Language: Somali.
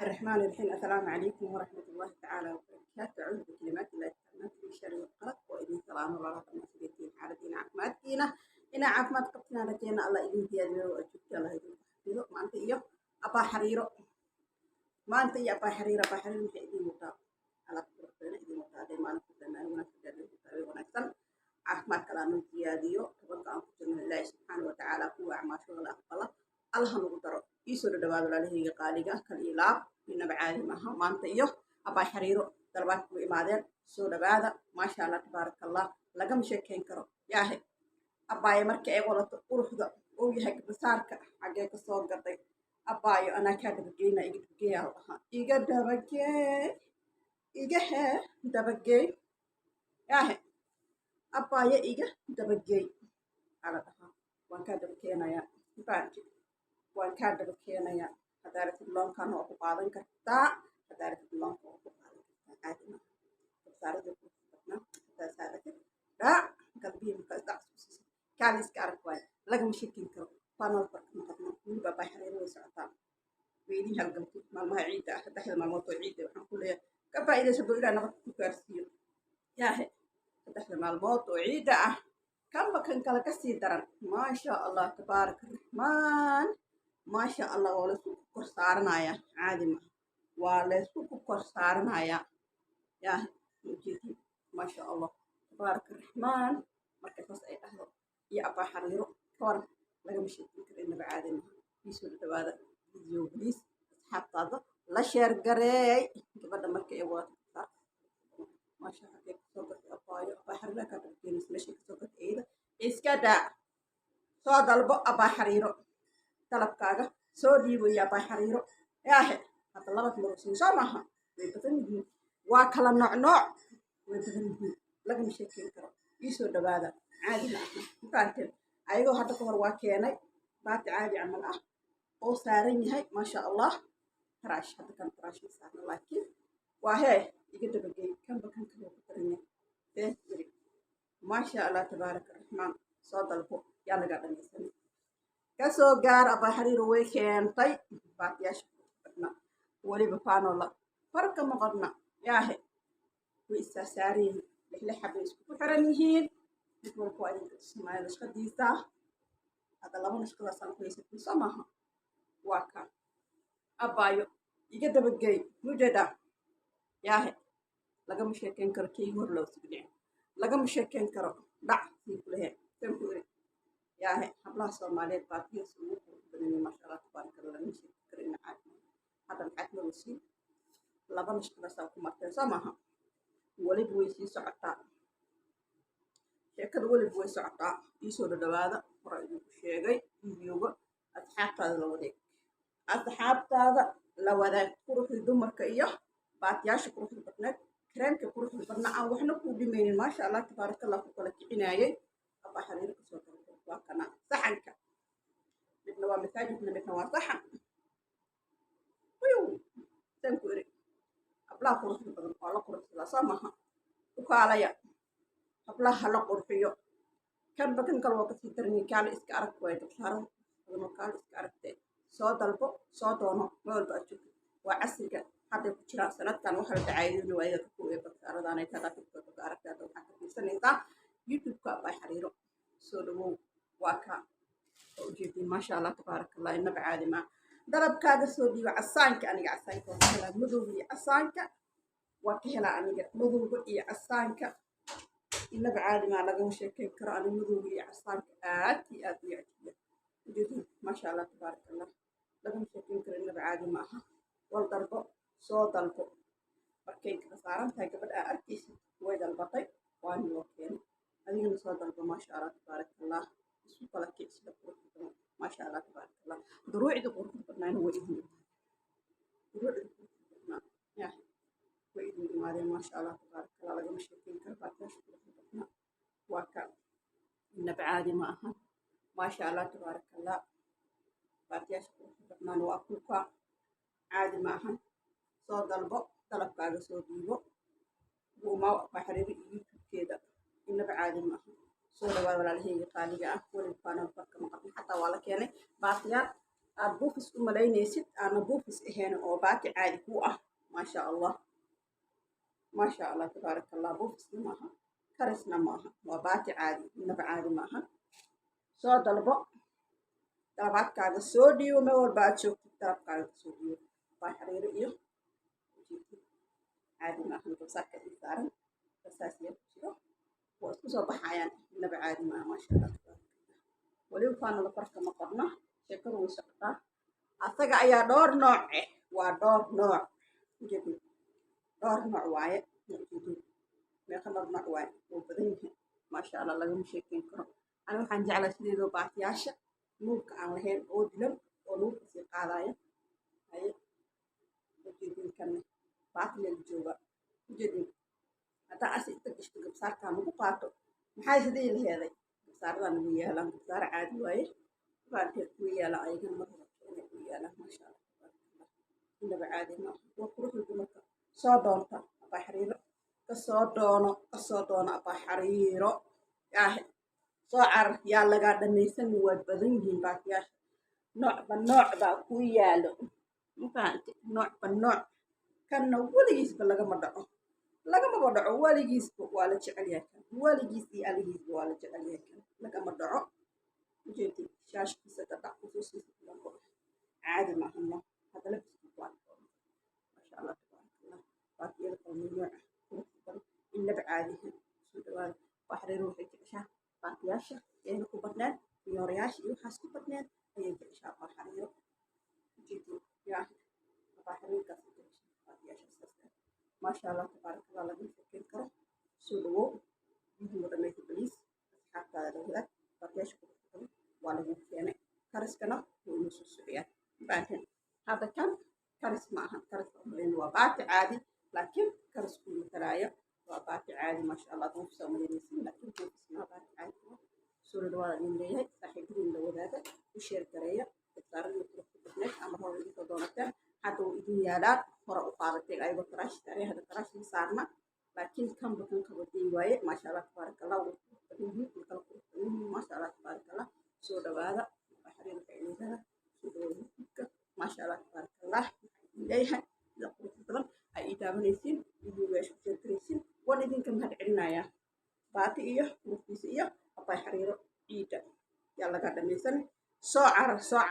الرحمن الرحيم. السلام عليكم ورحمة الله تعالى وبركاته. أعوذ بكلمات الله التامات من شر ما خلق. وإذن سلام الله رحمة xaaladiina caafimaadkiina inaa caafimaad qabtinaa rajeena. Allah idin diyaariyo oo joogta, Allah idin xafido. Maanta iyo abaa xariiro, maanta iyo abaa xariiro. Abaa xariiro maxay idin wadaa? Alaab qurux badan idin wadaa. Hadday maalin ku tahay maalin wanaagsan, hadday ku tahay wanaagsan, caafimaad kale aan noo ziyaadiyo. 10-ka aan ku jirno, Ilaahi subxaana wa tacaala kuwa acmaashooda la aqbala Allaha nagu daro. Iisoo dhadhawaado, walaalahayga qaaliga, kal iyo laab, inaba caadi maaha. Maanta iyo abaa xariiro dalabaadka u imaadeen. Soo dhawaada, maasha Allah, tabaaraka Allah, lagama sheekeyn karo. Yaahe abbaayo, marka ay wadato quruxda uu yahay garbasaarka, xaggee ka soo gaday abbaayo? Anaa kaa dabageyna, iga dabageeyaa la dhahaa, iga dabagee, iga hee dabageey. Yaahe abbaayo, iga dabageey aa la dhahaa. Waan kaa daba keenayaa, baanti waan kaa daba keenayaa. Haddaa rabtid loonkan waa ku qaadan kartaa, haddaa rabtid loonka waa ku qaadan kartaa. Caadi maaha garbasaaradii quruxda badnaa. Haddaa saaratid dhaac galbihi, markaa isdhac isku siiso, kaali iska arag waayo, lagama sheekin karo. Panel barka maqadno weliba. Baa xariiro way socotaa, way idin halgamtay maalmaha ciidda ah, 3-da maalmood oo ciidda. Waxaan ku leeyahay ka faa'iidaysa doo Ilaah nabad ku gaarsiiyo. Yaahe, 3-da maalmood oo ciidda ah, kanba kan kale kasii daran. Maasha Allah, tabaaraka raxmaan, maasha Allah. Waa laysku kor saaranayaa, caadi maaha, waa laysku ku kor saaranayaa. Yaahe, ujeedin, maasha Allah, tabaaraka raxmaan. Marka saas ay dhahdo iyo abbaa xariiro ka waran, lagama sheekin karo, inaba caadi maaha. Iisoo dhawaada video, please, asxaabtaada la share gareey. Gabadha marka ay wadato, maasha, xagee kasoo gatay abbaayo? Abbaa xariiro kaa dabageenaysa meeshay kasoo gatay iyada iska daa. Soo dalbo abbaa xariiro, dalabkaaga soo dhiibaya abbaa xariiro. Yaahe, hadda laba marosiin soo maaha, way badan yihiin, waa kala nooc nooc, way badan yihiin, lagama sheekeyn karo. Iisoo dhawaada, caadi ma aha, mafahanteen? Ayagoo hadda ka hor waa keenay baati caadi camal ah oo saaran yahay, maasha Allah, taraash. Hadda kan taraash ma saarna, laakiin waa hee iga dabagey, kanba kan kaloo ku daran yahay been yiri. Maasha Allah, tabaaraka raxmaan. Soo dalbo, yaa laga dhamaysanay, kasoo gaar. Abaa xariiro way keentay baatiyaasha badna, weliba faanola farka maqadna. Yaahe, way issaasaaran yihiin, lixlix xabay iskugu xiran yihiin. Mid walba waa idinka tusamaayo nashqadiisa. Hadda laba nashqadaasaan ku haysatin soo maaha? Waa ka abbaayo iga dabagey, mujeedaa? Yaahe, lagama sheekeyn karo. Keygi hor loo sugdhicin, lagama sheekeyn karo. Dhac sii kulehe tan ku iri. Yaahe, hablaha Soomaaliyeed baatiyaas ugu qurux badan, maasha Allah, tabaaraka Allah, lagama sheekeyn karo ina caadi. Hadda maxaad marosiin? Laba nashqadaasaa ku marteen soo maaha? Weliba way sii socotaa sheekada, weliba way socotaa. Iisoo dhadhawaada, hore idinku sheegay videoga. Asxaabtaada la wadaag, asxaabtaada la wadaag. Quruxdii dumarka iyo baatiyaasha quruxda badneed, kareemka quruxda badna aan waxna kuu dhimaynin, maasha Allah, tabaaraka Allah, ku kala kicinaayay. Abaa xariiro kasoo dalbo. Waa kana saxanka, midna waa masaajidna, midna waa saxan. Wiw, saan ku iri, hablaha quruxda badan waa la quruxsadaa soo maaha? U kaalaya, hablaha la qurxiyo. Kanba kan kale waa kasii daranyay. Kaale iska arag waay, dabsaarada badan oo kaale iska aragtee. Soo dalbo, soo doono, meel walba aad joogto. Waa casriga hadday ku jiraan sanadkan waxa la dacaayadina waa iyaga ka kuwee dabsaaradan ay tadaa TikTok ka aragtay. Hadda waxaa ka fiirsanaysaa YouTube-ka baa xariiro. Soo dhawow, waa ka waa ujeedin, maasha Allah, tabaaraka Allah, inaba caadi maa. Dalabkaaga soo dhiibo. Casaanka, aniga casaanka waa ka helaa, madowga iyo casaanka waa ka helaa aniga, madowga iyo casaanka inaba caadi maa, lagama sheekeyn karo. Aniga madowga iyo casaanka aad iyo aad u yacjiya. Ujeedin, maasha Allah, tabaaraka Allah, lagama sheekeyn karo, inaba caadi ma aha. Wal dalbo, soo dalbo. Markay kala saaran tahay gabadh aa arkaysid, way dalbatay, waana loo keenay. Adigana soo dalbo, maasha Allah, tabaaraka Allah, isu kala kic sida quruxda badan, maasha Allah, tabaaraka Allah. Duruucda quruxda badnaana way idin imaadeen, duruucda quruxda badnaa yaa way idin imaadeen, maasha Allah, tabaaraka Allah, lagama sheekeyn karo. Baatiyaasha quruxda badnaa waa ka, inaba caadi ma aha, maasha Allah, tabaaraka Allah. Baatiyaasha quruxda badnaana waa kuka, caadi ma ahan. Soo dalbo, dalabkaaga soo dhiibo. Uma baxriiri YouTube-keeda, inaba caadi ma aha. Soo dhawaad, walaalahayga qaaliga ah. Weliba faanal farka maqan xataa waa la keenay baatiyaal. Aad buufis u malaynaysid, aana buufis ahayn oo baati caadi ku ah. Maasha Allah, maasha Allah, tabaaraka Allah. Buufisna maaha, karisna maaha, waa baati caadi, inaba caadi maaha. Soo dalbo, dalabaadkaaga soo dhiibo. Meel walba aad joogtid dalabkaaga kasoo dhiibo. Waa xariiro iyo caadi maahan. Garbasaarka ii saaran garbasaas yaa ku jiro, waa isku soo baxayaan, inaba caadi maaha. Maasha Allah, tabaaraka Allah. Weliba faanala farka ma qorno, sheekadu way socotaa. Asaga ayaa dhowr nooc eh, waa dhowr nooc, ujeedin dhowr nooc waaye, ujeedin meeqa dhowr nooc waaye, wuu badan yahay. Maasha Allah, lagama sheekeyn karo. Ani waxaan jeclaa sideedoo baatiyaasha nuurka aan lahayn oo dilan oo nuurka sii qaadaya. Haye, ujeedin kanne baati meel jooga, ujeedin haddaa asi inta gashto gabsaarkaa lagu qaato, maxay sidii laheeday? Gabsaaradaa nagu yaalaan, gabsaaro caadi waaye, baanteed kuwa yaalaan, ayagana mar hore keenay ku yaalaan. Maasha Allah, tabaaraka Allah, inaba caadi maaha, waa quruxda dumarka. Soo doonta Abaa Xariiro, kasoo doono, kasoo doono Abaa Xariiro. Yaahe, soo carar, yaa lagaa dhamaysan. Waa badan yihiin baatiyaasha, noocba nooc baa ku yaalo, ma fahante? Noocba nooc. Kanna weligiisba lagama dhaco, lagamaba dhaco weligiisba. Waa la jecel yahay kan, weligiis iyo alihiisba waa la jecel yahay kan, lagama dhaco. Ujeedin shaashkiisa dhadhac kusuusiisa kulanko caadi maahano. Hadda labiskiisa waa maasha Allah, tabaaraka Allah. Baatiyada kala nuuc ah, qurux badan, inaba caadi ahayn. Soo dhawaada. Waa Xariiro, waxay jeceshaa baatiyaasha ayayna ku badneen, fiyoorayaasha iyo waxaas ku badneen ayay jeceshaa. Waa Xariiro, ujeedin yaa Abaa Xariirkaas jeceshaa baatiyaasha saas ah. Maasha Allah, tabaaraka Allah, lagama sheekeyn karo. Soo dhawow, video dhamaysa please, asxaabtaada la wadaag. Baatiyaasha quruxda badan waa lagu keenay, kariskana wuu inoo soo socyaa. Baahin hadda kan karis ma ahan, karis umalayn, waa baati caadi, laakiin karis kuu matalaayo. Waa baati caadi, maasha Allah. Buufisa umalaynaysin, laakiin buufis maa, baati caadi waa. Soo dhawaada idin leeyahay, saaxiibadiin la wadaaga, u share gareeya. Gabsaaradii quruxda badneed ama hore idinkoo doonateen, hadda wuu idin yaalaan, hore u qaadateen ayagoo taraash saaray. Hadda taraash ma saarna, laakiin kanba kan qabatay waaye. Maasha Allah, tabaaraka Allah, way qurux badan yihiin, way kala qurux badan yihiin. Maasha Allah, tabaaraka Allah. Soo dhawaada. Xariirka ciidada soo dhawaada YouTube-ka. Maasha Allah, tabaaraka Allah. Waxaan idin leeyahay sida quruxda badan ay ii daawanaysiin, videogaasha ku share garaysiin, waan idinka mahad celinayaa. Baati iyo quruxdiisa iyo Abay Xariiro ciida yaa laga dhamaysan. Soo carar, soo carar.